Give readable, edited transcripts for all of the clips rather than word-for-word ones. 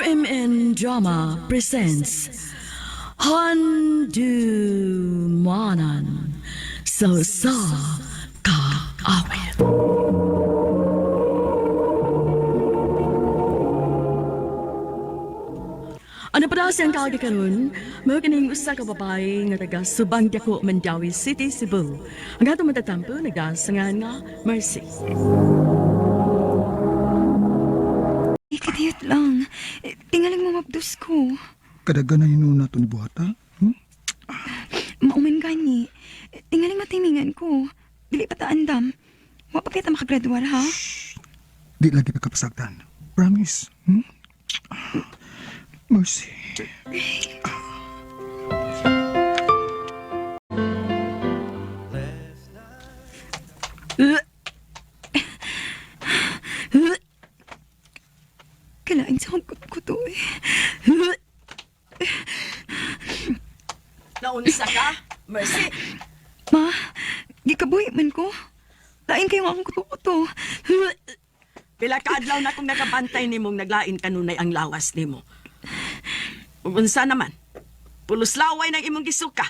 RMN Drama presents Handu Manan So Sa Kaawit. Ano pa daw siyang kaagi karon? Mao kining usa ka babae nga taga Subang Dako, Mandawi City, Cebu. Ang atong matatampo nagdasangan nga Mercy. Ikadiyot lang. Eh, tingaling mo mabdos ko. Kadagan na hinuna to ni Buhata. Hmm? Mauman gani. Eh, tingaling matimingan ko. Dili pa ta andam. Wa pa kita makagraduar ha? Di lagi ka kapasagdan. Promise. Mercy. Kalain sa akong ko to eh. Naunsa ka, Mercy? Ma, gikabuhi man ko. Lain kayo nga akong kuto-kuto. Pila ka adlaw na kung nakabantay nimong naglain kanunay ang lawas nimo. Ug unsa naman? Pulos laway ng imong gisuka.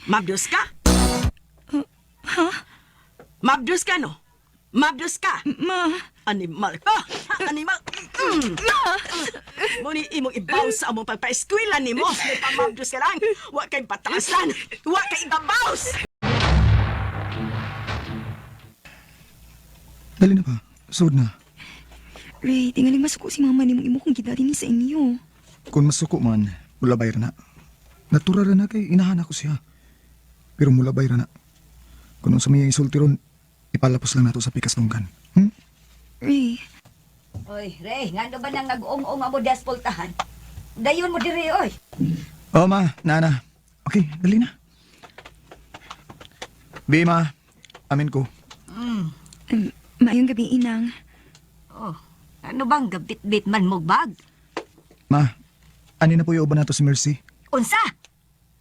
Mabdos ka? Ha? Mabdos ka no? Mabdos ka? Ma, Animal ka! Animal! Mm. Muni imong ibaw sa among pagpa-eskwela nimo. May pamabdos ka lang. Wa kay batasan. Wa kay ibabaws. Dali na ba? Sud na. Ray, tingaling masuko si mama nimo imo kong gidali ni sa inyo. Kung masuko man, mulabay ra na. Natural ra na kay inahan ako siya. Pero mulabay ra na. Kung unsa may isulti ron, ipalapos lang nato sa pikas lunggan. Ray, Oy, Rey, ngano ba nang nag-ong-ong amo despoltahan? Dayon mo diri, oy. Oh, ma. Nana. Okay, dali na. Bi, ma. Amin ko. maayong gabi inang. Oh, ano bang gabit-bit man mo bag? Ma, ani na po yung uban nato si Mercy. Unsa?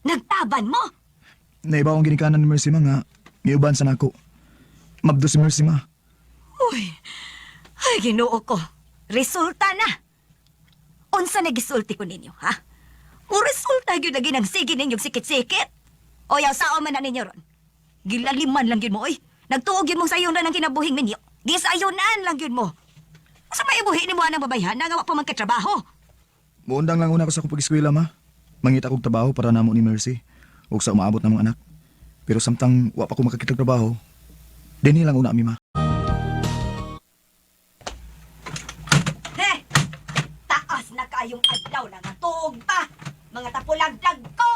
Nagtaban mo? Naiba akong ginikanan ni Mercy, ma, nga giuban sa nako. Mabdo si Mercy, ma. Uy, ay Ginoo ko. Resulta na. Unsa na gisulti ko ninyo, ha? Mo resulta gyud lagi nang sige ninyong sikit-sikit. O yaw sao man na ninyo ron. Gilaliman lang gyud mo, oy. Nagtuog gyud mong sayon na ng kinabuhing ninyo. Gisayonan lang gyud mo. Unsa may ibuhi nimo anang babayhan nga wa pa man katrabaho? Muundang lang una ko sa akong pag-eskwela, ma. Mangita kog trabaho para namo ni Mercy ug sa umaabot namong anak. Pero samtang wa pa ko makakita og trabaho, dinhi lang una mi, ma. He! Taas na kayong adlaw na nga tuog pa! Mga tapulag dagko!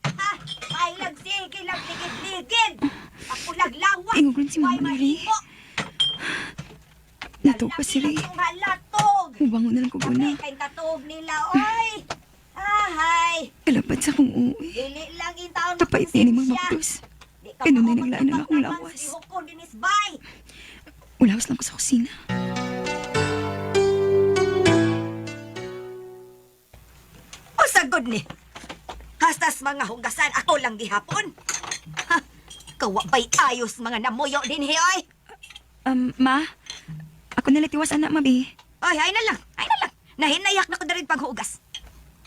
Ha? Ay lang sige lang ligid-ligid! Tapulag lawa! Ingog rin si Mama Way Mary. mahimo. Natuog pa si Ray. Lalaki lang halatog! Mubangon na lang ko guna. Kami kay tatog nila, oy! Ahay! Kalapad sa akong uwi. Dili lang in taon Kapait niya ni Mama Cruz. Kanunay naglaan ang akong lawas. Bay! Ulawas lang ko sa kusina. Usagod ni. Hastas mga hugasan ako lang gihapon. Ha, kawa ba'y ayos mga namuyo din hi, oy? Ma, ako nala tiwas anak, mabi. Ay, ay na lang, ay na lang. Nahinayak na ko na rin paghugas.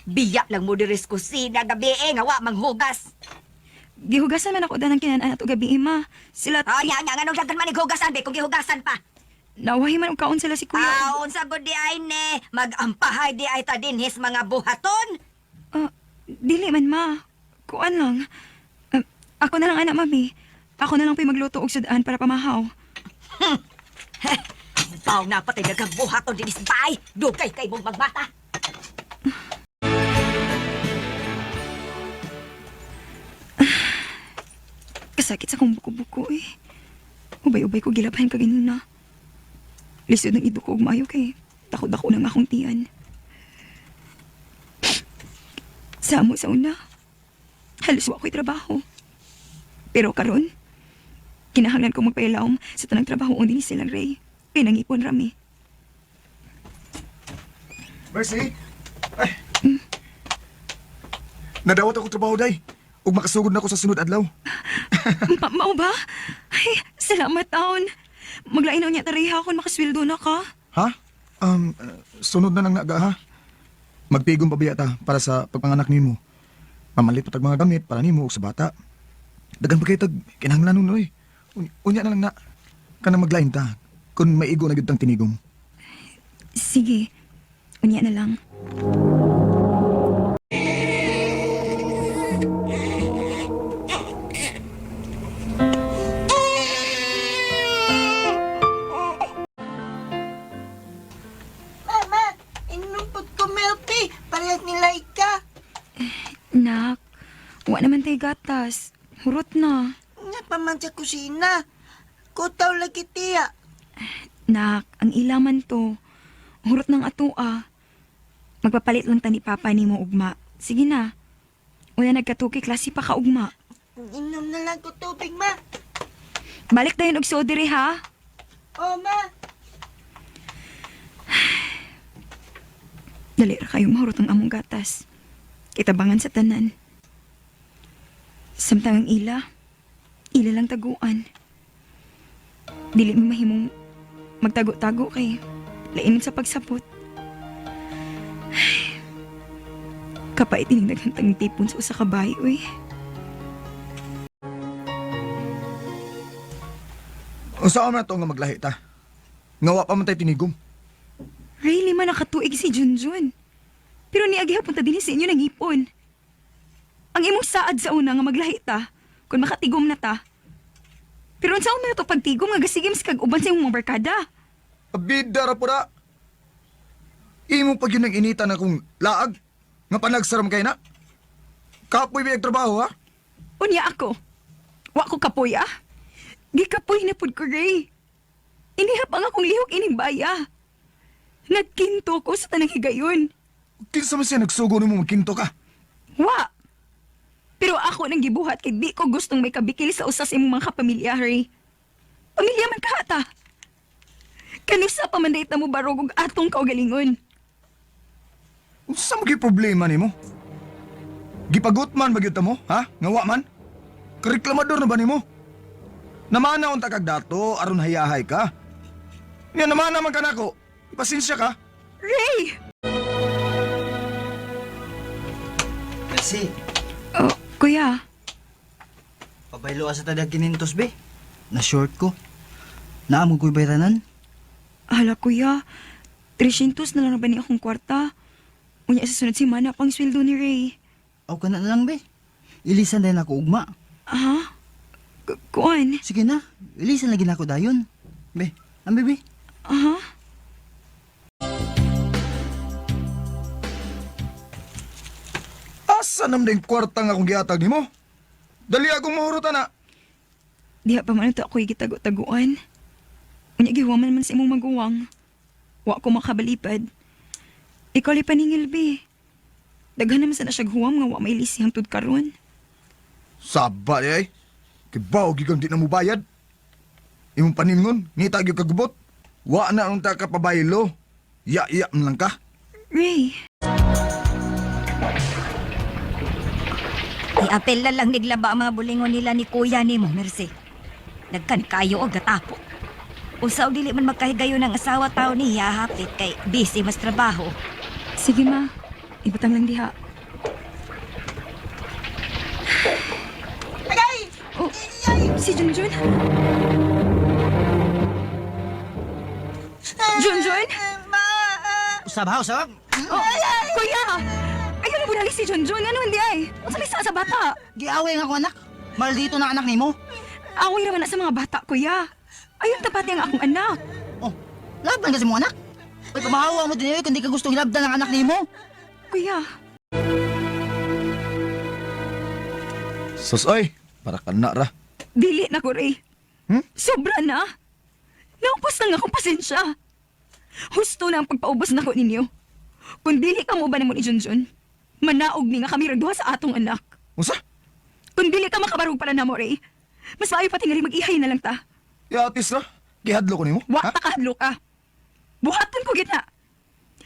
Biya lang mo diri sa kusina gabi eh, nga wa manghugas. Gihugasan man ako dan ang kinanaan ato gabi, ma. Sila, Ay, nya, nya, nganong daghan man ighugasan, be, kung gihugasan pa. nawahi man og kaon sila si kuya. Ah, unsa gud di ay ne, magampahay di ay ta dinhis mga buhaton. Ah, dili man, ma. Kuan lang. Ah, ako na lang anak, mami. Ako na lang po'y magluto og sudan para pamahaw. Baw na patay daghang buhaton dinis bay. Dugay kay mong magbata. Kasakit sa akong buko-buko eh. Ubay-ubay ko gilabhan ka ganina. Lisod ng ido ko og maayo kay takot ako ng akong tiyan. Sa amo sa una, halos wa ko'y trabaho. Pero karon, kinahanglan ko magpailawom sa tanang trabaho din ni silang Ray. Kay nangipon rami. Mercy! Ay. Nadawat ako trabaho, day. Ug makasugod na ako sa sunod adlaw. Mao ba? Ay, salamat taon. Maglain na niya tariha kung makasweldo na ka. Ha? Sunod na lang naga, ha? Magtigom pa biya ta para sa pagpanganak nimo. Mamalit pa tag mga gamit para nimo ug sa bata. Daghan pa kay tag kinahanglan nun oy. Unya na lang na kanang maglain ta kun maigo na gyud tang tinigom. Sige, unya na lang. Mama, inumpot ko milk tea. Palit ni Laika. Nak, wa naman tay gatas. Hurot na. Nga pa man sa kusina. Kutaw lagi tiya. Nak, ang ilaman to. Hurot ng ato ah. Magpapalit lang ta ni Papa ni mo ugma. Sige na. Una nagkatuki klase pa ka ugma. Inom na lang ko tubig, ma. Balik dayon og sodere ha. O, ma. Dali ra kayo mahurot ang among gatas. Kitabangan sa tanan. Samtang ang ila, ila lang taguan. Dili mo mahimong magtago-tago kay lain sa pagsapot. Ay, kapait ining daghang tipon sa usa ka bahay, uy. Unsa man to nga maglahi ta? Nga wa pa man tay tinigom. Really man nakatuig si Junjun. Pero niagi hapon ta dinhi sa inyo nangipon. Ang imong saad sa una nga maglahi ta, kung makatigom na ta. Pero unsa man to pagtigom nga gasigim sa kag uban sa imong mga barkada? Abida ra pura. Imo pa gyud nang inita na kung laag nga panagsaram kay na. Kapoy biyag trabaho ha? Unya ako. Wa ko kapoy ah. Gikapoy na pud ko, Ray. Inihap ang akong lihok ining baya. Nagkinto ko sa tanang higayon. Kinsa man siya nagsugo nimo magkinto ka? Wa! Pero ako nang gibuhat kay di ko gustong may kabikil sa usas imong mga kapamilya, Harry. Pamilya man kahata. Kanusa pa man dayta mo barog og atong kaugalingon. Unsa man gyud problema nimo? Gipagot man ba gyud ta mo, ha? Nga wa man? Kareklamador na ba nimo? Namana unta kag dato aron hayahay ka. Nya namana man kanako. Pasensya ka. Ray! Kasi, Oh, kuya, pabaylo sa tadag kinintos be. Na-short ko. Naamog ko'y bayranan. hala kuya, 300 na lang na ba ni akong kwarta? Unya sa sunod semana pang sweldo ni Ray. Aw ka na lang be. Ilisan din ako ugma. Ha? Kuan? Sige na, ilisan lagi na ako dayon. Be, ang bebe. Aha? Asa nam ding kwarta nga akong gihatag nimo? Dali akong mahurutan na. Diha pa man ito ako'y gitago-taguan. Unya gihuwaman man sa imong maguwang. Wa ko makabalipad. Ikaw li paningil be. Daghan naman sa na siya huwam nga wa may lisi hangtod karon. Saba di ay. Kibaw gyud kang di na mubayad. Imong paningon, ngita gyud kagubot. Wa na unta ka pabaylo. Ya ya man lang ka. Ray, Iapel na lang niglaba ang mga bulingon nila ni kuya nimo, Mercy. Nagkan kayo og gatapo. Usa og dili man magkahigayon ang asawa tao niya hapit kay busy mas trabaho. sige ma. Ibutang lang diha. Agay! Oh, si Junjun? Junjun? Ma! Usab ha, usab. Oh, kuya! Ayaw na bunali si Junjun. Ano hindi ay? Unsa may sa bata? Giaway nga ako anak. Maldito na anak nimo. Away raman na sa mga bata, kuya. Ayaw tapati ang akong anak. Oh, laban kasi mo anak. Uy, pamahawa mo din eh, kung di ka gustong hilabdan ang anak nimo. Kuya, Sus oy, para ka na ra. dili na ko, Ray. Hmm? Sobra na. Naupos na nga akong pasensya. Husto na ang pagpaubos na ko ninyo. Kung dili ka mo ba namo ni Junjun, manaog ni nga kami ragduha sa atong anak. Unsa? Kung dili ka makabarog para namo, Ray, mas maayo pati nga rin mag-ihay na lang ta. Yatis ra. Gihadlo ko nimo. Wa Ha? ta kahadlok ka. Buhaton ko gitna.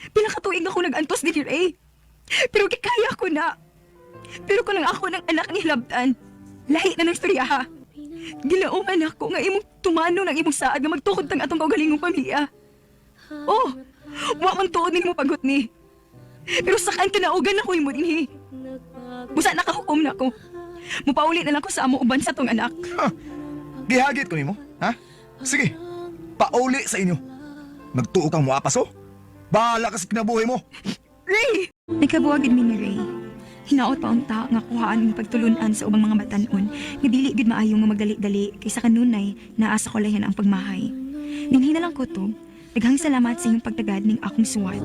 Pila ka tuig ako nag-antos din ni Ray. Pero gikaya ko na. Pero kung ang ako ng anak ni Labdan, lahi na ng istorya ha. Gilauman ako nga imong tumano ng imong saad nga magtukod tang atong kaugalingong pamilya. Oh, wa man tuod nimo pagot ni. Pero sakan kinaugan ako imo dinhi. Busa nakahukom na ko. Mupauli na lang ko sa amo uban sa tong anak. Ha? Gihagit ko nimo, ha? Sige. Pauli sa inyo. Nagtuo kang muapas oh. Bahala ka sa kinabuhi mo. Ray! Nagkabuwag gid mi ni Ray. Hinaot pa unta nga kuhaan ang pagtulunan sa ubang mga batan-on nga dili gid maayo nga magdali-dali kaysa kanunay naa sa kulayan ang pagmahay. Dinhi na lang ko to. Daghang salamat sa inyong pagtagad ning akong suwat.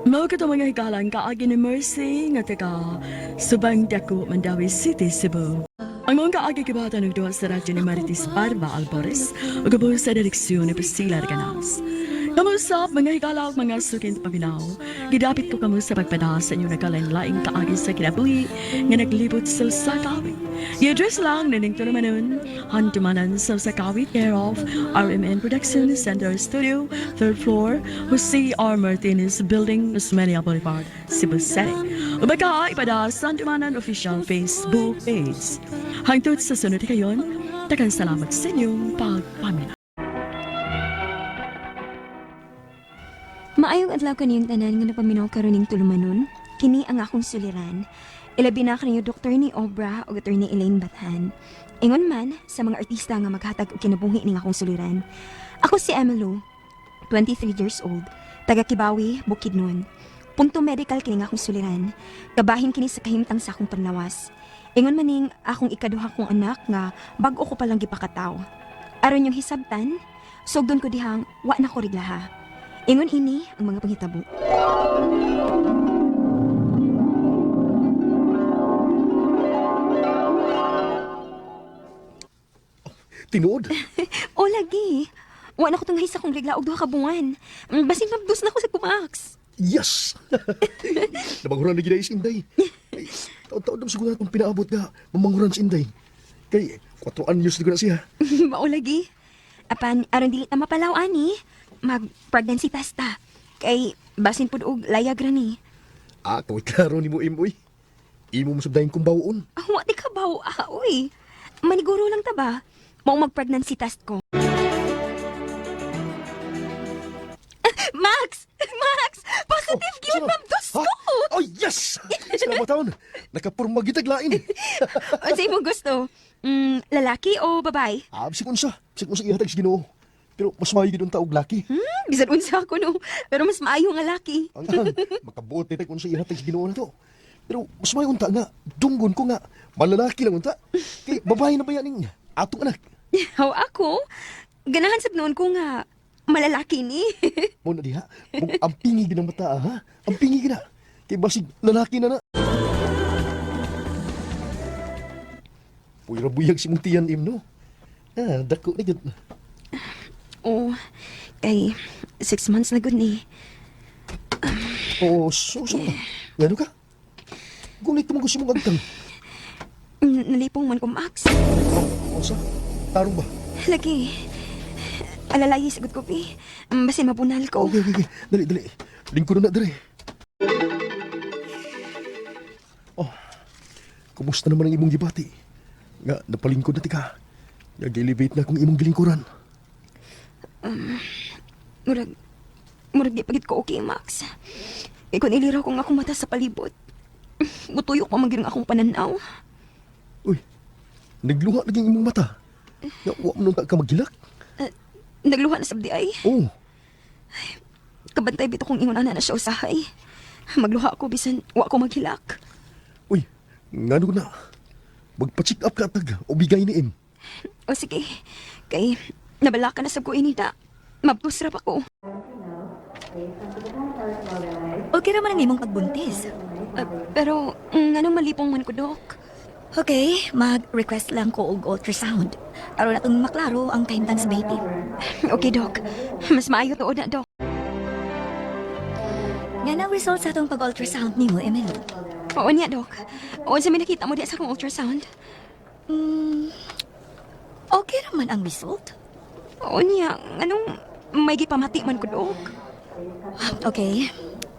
Mao kato mga higalang kaagi ni Mercy nga taga Subang Daku, Mandawi City, Cebu. Ang mga kaagi kibata ng duha sa radyo ni Marites Barba Alvarez ug gaboy sa direksyon ni Priscilla Reganas. Kamusap mga higala ug mga sukin paminaw. Gidapit ko kamo sa pagpada sa inyong nagkalain-laing kaagi sa kinabuhi nga naglibot sa usa ka awit. I-address lang nining tulumanon, handumanan sa usa ka awit, care of RMN Production Center Studio, third floor, Jose R. Martinez Building, Osmeña Boulevard, Cebu City. O baka ipada sa Handumanan official Facebook page. Hangtod sa sunod kayon, daghang salamat sa inyong pagpaminaw. Maayong adlaw kaniyong tanan nga napaminaw karon ning tulumanon. Kini ang akong suliran. Ilabi na kaniyo Dr. ni Obra ug Attorney Elaine Bathan. Ingon man sa mga artista nga maghatag og kinabuhi ning akong suliran. Ako si Emelo, 23 years old, taga Kibawi, Bukidnon. Punto medical kini nga akong suliran. Kabahin kini sa kahimtang sa akong panlawas. Ingon man ning akong ikaduha kong anak nga bag-o ko palang gipakataw. Aron yung hisabtan, sugdon ko dihang wa na ko riglaha. Ingon ini ang mga panghitabo. Tinuod. O lagi. Wa na ko tunghay sa kong regla og duha ka buwan. Basin mabdos na ko sa kumaks. Yes! Nabanghuran na gina is Inday. Ay, taon-taon naman siguro natong pinaabot nga mamanghuran si Inday. Kay, 4 anyos na ko na siya. Mao lagi. Apan aron dili ta mapalaw ani, mag pregnancy test ta. Kay basin pud og layag ra ni. Ah, kawit klaro ni mo, Imoy. Imo mo sabdahin kong bawon. Ah, wa di ka baw ah, uy. Maniguro lang ta ba? Mao mag pregnancy test ko. Ah, Max! Max! Positive gyud Sino? mabdos Ha? ko! Oh, yes! Salamat taon. Nakapurma gitag lain. Unsa imong gusto? Lalaki o babae? Ah, bisag unsa. Bisag unsa ihatag sa Ginoo. Pero mas maayo gid unta og laki. Bisan unsa ako no, pero mas maayo nga laki. Ang ang makabuot ni tag unsa ihatag sa Ginoo na to. Pero mas maayo unta nga dunggon ko nga malalaki lang unta. Kay babae na ba yan ning atong anak? Haw ako, ganahan sab noon ko nga malalaki ni. Mo na diha. Mong ang pingi gid ang mata ha. Ang pingi gid na. Kay basig lalaki na na. Puy ra buyag si mong tiyan im no. Ah, dako na gyud. Oh, kay 6 months na gud ni. Oo, so so ka. Ngano ka? Gunit mo gusto mong agtang. Nalipong man ko, Max. Oh, unsa? Tarong ba? Lagi. Alalay sagot ko, pi. Basin mabunal ko. Okay, okay, okay. Dali, dali. Lingkod na dali. Oh, kumusta naman ang imong gibati? Nga, napalingkod na tika. Nga, gi-elevate na akong imong gilingkuran. Murag, murag di pagit ko okay, Max. Kay kung iliraw ko nga akong mata sa palibot, mutuyo pa man gyud ang akong pananaw. Uy, nagluha naging imong mata. Nga, wa mo nung ta ka maghilak. Nagluha na sabdi ay. Oh, Kabantay bito kong ingon ana na siya usahay. Magluha ako bisan wa ko maghilak. uy, ngano na. Magpa-check up ka tag, o bigay ni im. O sige, kay nabala ka na sa ko inita. Mabtus ra pa ko. Okay ra man ang imong pagbuntis. Pero anong malipong man ko, Dok? Okay, mag-request lang ko og ultrasound. Aron atong maklaro ang kahimtang sa baby. Okay, Dok. Mas maayo tuod na, Dok. Nga na ang result sa atong pag-ultrasound nimo, Emily. Oo niya, Dok. Oo, sa may nakita mo di sa akong ultrasound. Okay ra man ang result. Oo niya, anong may gipamati man ko, Dok? Okay,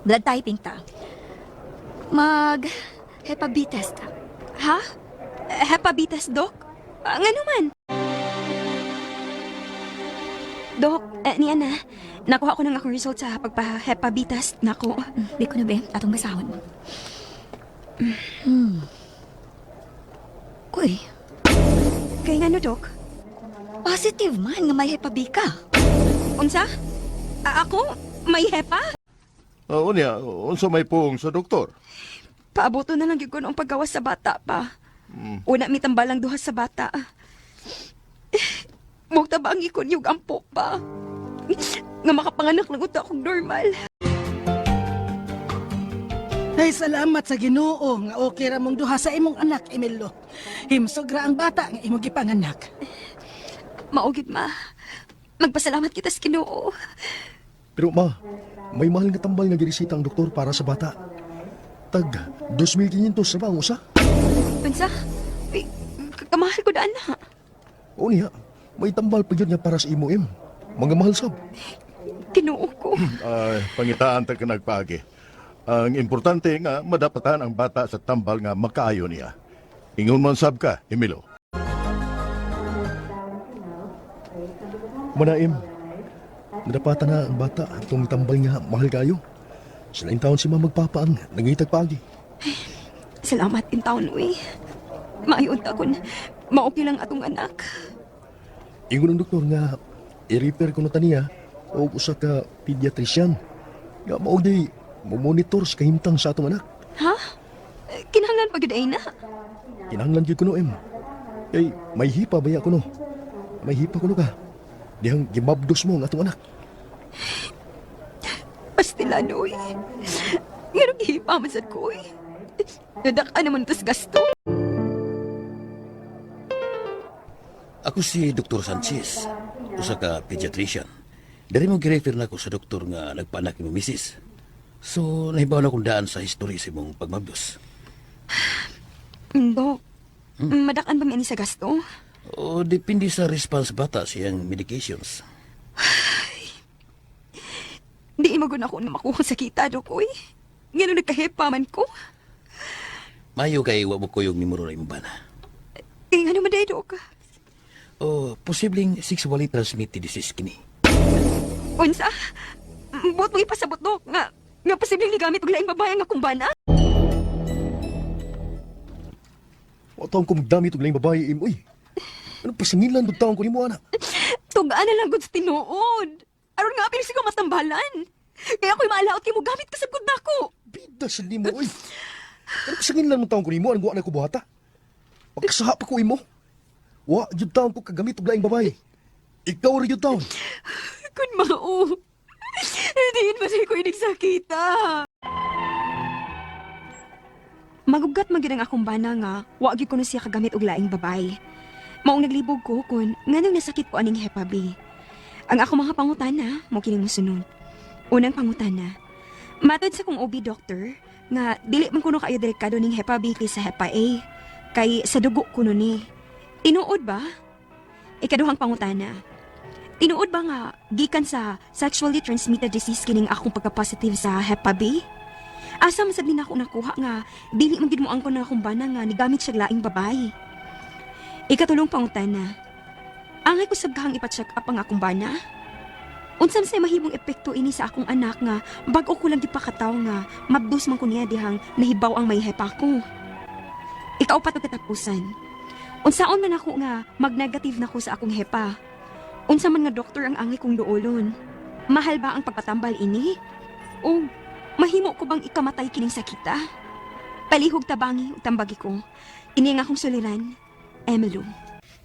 blood typing ta. Mag Hepa B test ta. Ha? Hepa B test, Dok? Ngano man? Dok, niya na. Nakuha ko ng akong result sa pagpa-Hepa B test nako. Di ko na be, atong basahon. Uy, Kay ngano, Dok? Positive man nga may Hepa B ka. Unsa? Ako? May hepa? Oo niya, unsa may puong sa doktor? Paaboto na lang gyud ko noong paggawas sa bata pa. Una mi tambalang duha sa bata. Mugta ba ang ikon yung ampo pa? Nga makapanganak lang uta akong normal. Ay, salamat sa Ginoo nga okay ra mong duha sa imong anak, Emilio. Himsog ra ang bata nga imong gipanganak. Maugid ma. Magpasalamat kita sa Ginoo. Pero ma, may mahal nga tambal nga giresita ang doktor para sa bata. Tag 2,500 sa ba ang usa? Unsa? Uy, kamahal ko daan na. O niya, may tambal pa yun nga para sa imo, em. Mga mahal sab. Ginoo ko. Ay, pangitaan ta ka nagpaagi. Ang importante nga madapatan ang bata sa tambal nga makaayo niya. Ingon man sab ka, Emilio. Mana, em. Nadapatan na ang bata atong tambal nga mahal kayo. Sa laing taon si ma magpapa ang nangitag paagi. Salamat in taon, uy. Maayon ta kun maoki lang atong anak. Ingon ang doktor nga i-refer ko na taniya o usa ka pediatrician. Nga mao day mo-monitor sa kahimtang sa atong anak. Ha? Kinahanglan pa gyud ay na. Kinahanglan gyud kuno, em. Kay may hipa baya kuno. May hipa kuno ka. Dihang gimabdos mo ang atong anak. Pastila, uy. Nganong gihipa man sad ko, uy. Nadak-an naman tas gasto. Ako si Dr. Sanchez, usa ka pediatrician. Dari mo girefer na ako sa doktor nga nagpaanak ni misis. So, nahibaw na kong daan sa history sa imong pagmabdos. Dok, madak-an ba mi ani sa gasto? O, depende sa response bata sa iyang medications. Di imagun ako na makuha sa kita, Dok, uy. Nganong nagkahepa man ko. Mayo kay wa mo kuyog ni Muro na imong bana. Eh, ngano man day, Dok? O, posibleng sexually transmitted disease kini. Unsa? Buot mo ipasabot, Dok, nga posibleng gigamit og laing babae nga kumbana? Wa taon ko magdamit og laing babae, em uy. Ano pasingilan dud taon ko nimo ana? Tugaan na lang gud sa tinuod. Aron nga apil siya matambalan. Kaya ako'y maalaot kay mo gamit ka sa gud nako. Bida sa nimo uy. Ano pasingilan mo taon ko nimo anong wa na ko buhata? Pagkasaha pa ko imo. Wa jud taon ko kagamit og laing babae. Ikaw ra jud taon. Kun mao. Diin ba siya ko inigsakita? Magugat man gyud ang akong bana nga wa gyud ko na siya kagamit og laing babay. Maong naglibog ko kun nganong nasakit ko aning Hepa B. Ang ako mga pangutana mo kining mosunod. Unang pangutana. Matod sa kong OB doctor nga dili man kuno kaayo delikado ning Hepa B kaysa Hepa A kay sa dugo kuno ni. Tinuod ba? Ikaduhang pangutana. Tinuod ba nga gikan sa sexually transmitted disease kining akong pagka-positive sa Hepa B? Asa man sad ni nako nakuha nga dili man gid mo angkon na akong bana nga nigamit siya laing babae. Ikatulong pangutana. Angay ko sab kahang ipa-check up ang akong bana? Unsa man say mahimong epekto ini sa akong anak nga bag-o ko lang gipakataw nga mabdos man ko niya dihang nahibaw ang may hepa ko. Ikaupat og katapusan. Unsaon man ako nga mag-negative na ko sa akong hepa? Unsa man nga doktor ang angay kong duolon? Mahal ba ang pagpatambal ini? O mahimo ko bang ikamatay kining sakita? Palihog tabangi ug tambagi ko. Ini ang akong suliran, Emelo.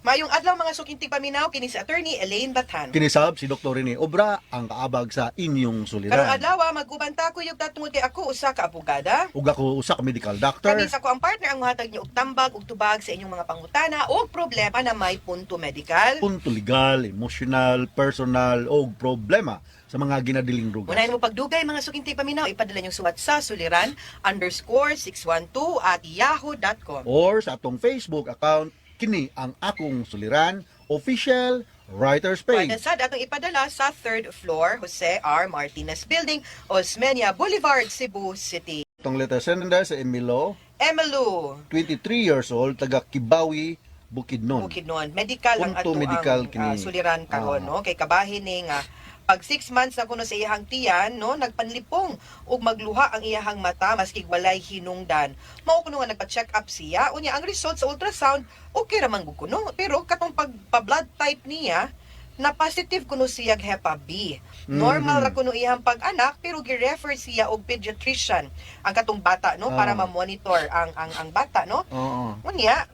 Mayong adlaw mga sukinting paminaw kini si Attorney Elaine Bathan. Kinisab si Dr. Rene Obra ang kaabag sa inyong Karong suliran. adlaw mag-uban ta kuyog ta tungod kay ako usa ka abogada. Ug ako usa ka medical doctor. Kami sa ko ang partner ang muhatag niyo og tambag ug tubag sa inyong mga pangutana o problema na may punto medikal. Punto legal, emotional, personal o problema sa mga ginadiling rugas. Unahin mo pagdugay mga sukinting paminaw, ipadala niyo suwat sa suliran_612@yahoo.com. Or sa atong Facebook account, kini ang akong suliran official writer's page. Pwede sad atong ipadala sa third floor, Jose R. Martinez Building, Osmeña Boulevard, Cebu City. Atong letter sender sa Emilo, Emilu, 23 years old, taga Kibawi, Bukidnon. Bukidnon. Medical ang Punto ato medical ang kini. suliran karon, no? Kay kabahin ni nga pag 6 months na kuno sa iyahang tiyan, no, nagpanlipong ug magluha ang iyahang mata maski walay hinungdan. Mao kuno nga nagpa-check up siya, unya ang result sa ultrasound okay ra man gud kuno, pero katong pag pa blood type niya na positive kuno siya Hepa B. Normal ra kuno iyang pag-anak pero gi-refer siya og pediatrician ang katong bata, no, para ma-monitor ang bata, no. Oo. Unya,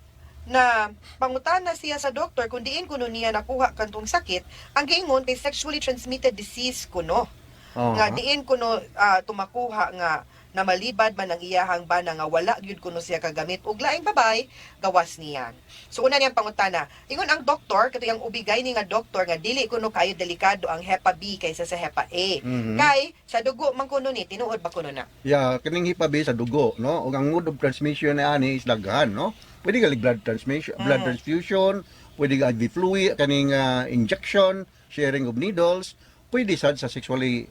na pangutana siya sa doktor kung diin kuno niya nakuha kantong sakit, ang giingon kay sexually transmitted disease kuno. Nga diin kuno tumakuha nga na malibad man ang iyahang bana nga wala gyud kuno siya kagamit og laing babay gawas niya. So una niyang pangutana, ingon ang doktor kato yang ubigay ni nga doktor nga dili kuno kayo delikado ang Hepa B kaysa sa Hepa A. Kay sa dugo man kuno ni tinuod ba kuno na? Yeah, kining Hepa B sa dugo, no? Ug ang mode of transmission ni ani is daghan, no? Pwede ka blood transmission, blood transfusion, pwede ka IV fluid, kaning injection, sharing of needles, pwede sad sa sexually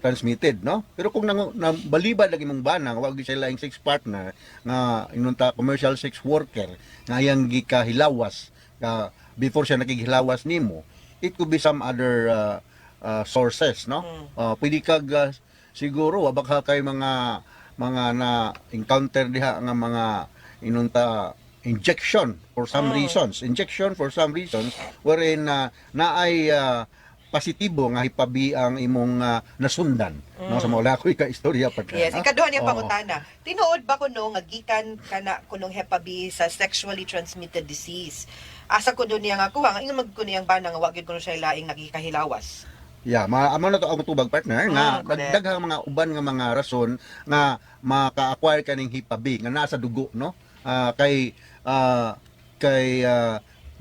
transmitted, no? Pero kung nang nabalibad lagi imong bana, wa gyud siya laing sex partner nga inunta commercial sex worker nga iyang gikahilawas before siya nakighilawas nimo, it could be some other sources, no? Pwede kag siguro wa baka kay mga na encounter diha nga mga inunta injection for some reasons, injection for some reasons wherein naay positibo nga Hepa B ang imong nasundan, no? Sa wala ko ka istorya pa. Yes, ikaduha niyang Oo. pangutana. Tinuod ba kuno nga gikan kana kunong Hepa B sa sexually transmitted disease? Asa kuno niya nga kuha nga ingon mag kuno yang bana nga wa gyud kuno siya laing nagikahilawas. Yeah, amo na to ang tubag, partner, nga Correct. daghang mga uban nga mga rason nga maka-acquire ka ning Hepa B nga nasa dugo, no? Kay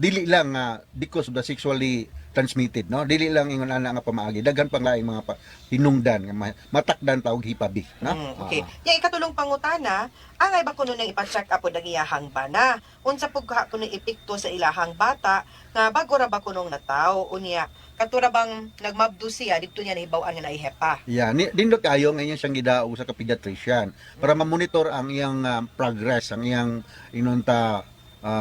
dili lang nga because of the sexually transmitted, no? Dili lang ingon ana nga pamaagi, daghan pang laing mga hinungdan nga matakdan ta og Hepa B, no? Okay. Yang ikatulong pangutana, angay ba kuno nang ipa-check up pod ang iyahang bana? Unsa pud ka kuno epekto sa ilahang bata nga bago ra ba kunong nataw? Unya, katura bang nagmabdo siya didto niya nahibaw-an nga naay hepa? Yeah, ni dindot kayo ngayon siyang gidaog sa ka pediatrician para ma-monitor ang iyang progress, ang iyang inunta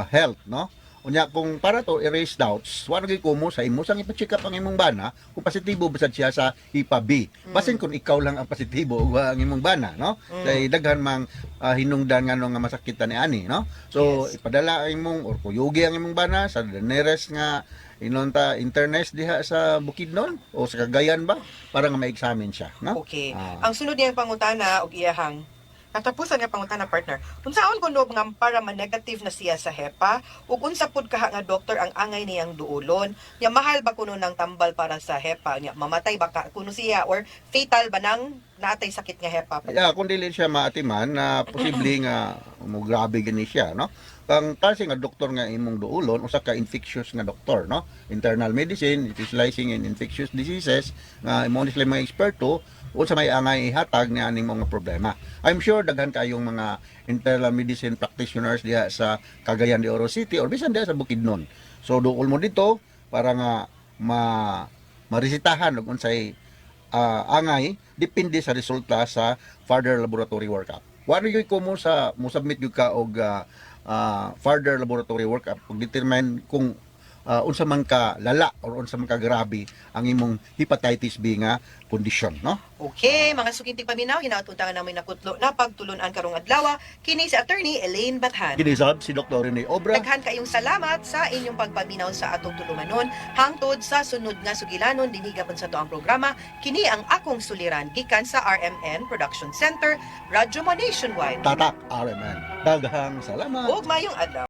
health, no? Unya kung para to erase doubts, wa gyud ko mo sa imo sang ipa-check up ang imong bana kung positibo bisad siya sa Hepa B. Basin kung ikaw lang ang positibo ug wa ang imong bana, no? Kay daghan mang hinungdan ngano nga masakitan ni ani, no? So ipadala ang imong or kuyugi ang imong bana sa the nearest nga inunta internist diha sa Bukidnon o sa Cagayan ba para nga ma-examine siya, no? Okay. Ah. Ang sunod niyang pangutana og iyahang katapusan nga pangutana, partner. Unsaon kuno nga para ma-negative na siya sa HEPA ug unsa pud kaha nga doktor ang angay niyang duolon? Nya mahal ba kuno ng tambal para sa HEPA? Nya mamatay ba ka kuno siya or fatal ba nang naatay sakit nga HEPA? Yeah, kung dili siya maatiman na posible nga mo grabe gani siya, no? Ang klase nga doktor nga imong duolon usa ka infectious nga doktor, no? Internal medicine, specializing in infectious diseases, nga imo ni sila mga eksperto unsa may angay ihatag ni aning mga problema. I'm sure daghan kayong mga internal medicine practitioners diha sa Cagayan de Oro City or bisan diha sa Bukidnon. So duol mo dito para nga ma maresitahan og unsay angay depende sa resulta sa further laboratory workup. Wala gyud ko mo sa mo submit gyud ka og further laboratory workup pag determine kung unsa man ka lala or unsa man ka grabe ang imong hepatitis B nga kondisyon, no? Okay, mga sukintig paminaw, hinatuntangan namin nakutlo na pagtulunan karong adlaw kini si Attorney Elaine Bathan. Kini sab si Dr. Rene Obra. Daghan kayong salamat sa inyong pagpaminaw sa atong tulumanon hangtod sa sunod nga sugilanon dinhi gapon sa atoang programa kini ang akong suliran gikan sa RMN Production Center, Radyo Mo Nationwide. Tatak RMN. Daghang salamat. Ug mayong adlaw.